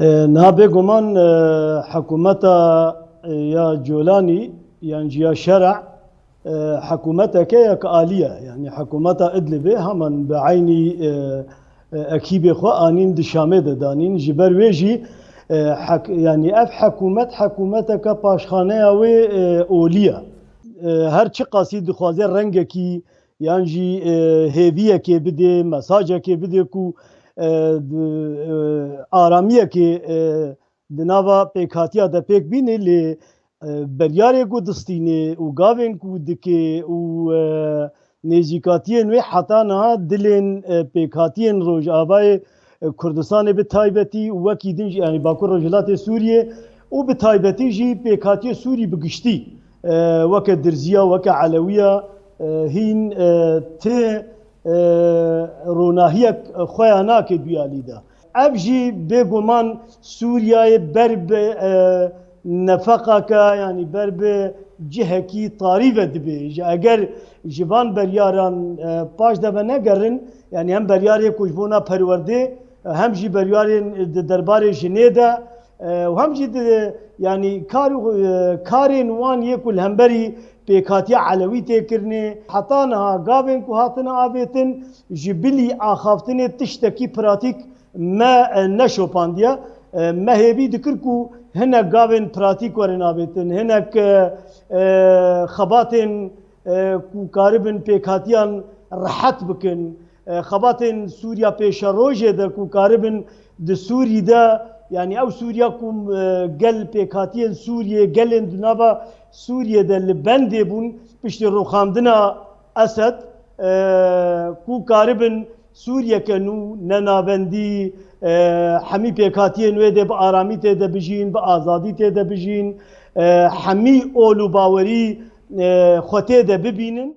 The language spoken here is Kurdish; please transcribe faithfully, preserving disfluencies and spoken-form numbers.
E, niha bêguman, e, hikûmeta, e, ya Colanî yan jî ya Şera, e, hikûmeteke yek alî ye. Yanî hikûmeta Idlibê heman bi eynî, e, e, ekîbê xwe anîn di Şamê de danîn. Ji ber wê jî, e, hek-, yanî ev hikûmet, hikûmeteke paşxaneya wê, e, olî ye. E, her çiqasî dixwaze rengekî yan jî, e, hêviyekê bidê, mesajekê bidê ku, e, di, e, aramiyekê, e, di nava pêkhatiya de pêk bînê, lê, e, beryarê ku distînê û gavên ku dikê û, e, nêzîkatiyên wê heta niha dilên, e, pêkhatiyên Rojavayê, e, Kurdistanê bi taybetî û wekî din jî, yanî Bakur Rojhilatê Sûriyê û bi taybetî jî pêkhatiyê Sûrî bi giştî, e, weke Dirziya, weke Elewiya, e, hîn, e, ti, e, ronahiyek xweya nake duyalî de. Ev jî bêguman Sûriyeyê ber bi, e, nefeqake, yanî ber bi cihekî tarî ve dibe. Ji, eger ji van beryaran, e, paş de venegerin, yanî hem beryarê ku ji bona perwerdê, e, hem jî beryarên di derbarê jinê de, e, û hem jî di, yanî kar û, e, karên wan yê ku li hemberî pêkhatiya Elewî tê kirinê, heta niha gavên ku hatine avêtin, ji bilî axaftinê tiştekî pratîk me, e, neşopandiye. E, me hêvî dikir ku hinek gavên pratîk werin avêtin, hinek, e, e, xebatên, e, ku karibin pêkhatiyan rehet bikin, e, xebatên Sûriya pêşerojê de ku karibin di Sûrî de, yanî ew Sûriya ku, e, gel pêkhatiyên Sûriyê, gelên di nava Sûriyê de li bendê bûn piştî rûxandina Esed, e, ku karibin Sûriyeke nû, ne navendî, e, hemî pêkhatiyên wê de bi aramî tê de bijîn, bi azadî tê de bijîn, e, hemî ol û bawerî, e, xwe tê de bibînin.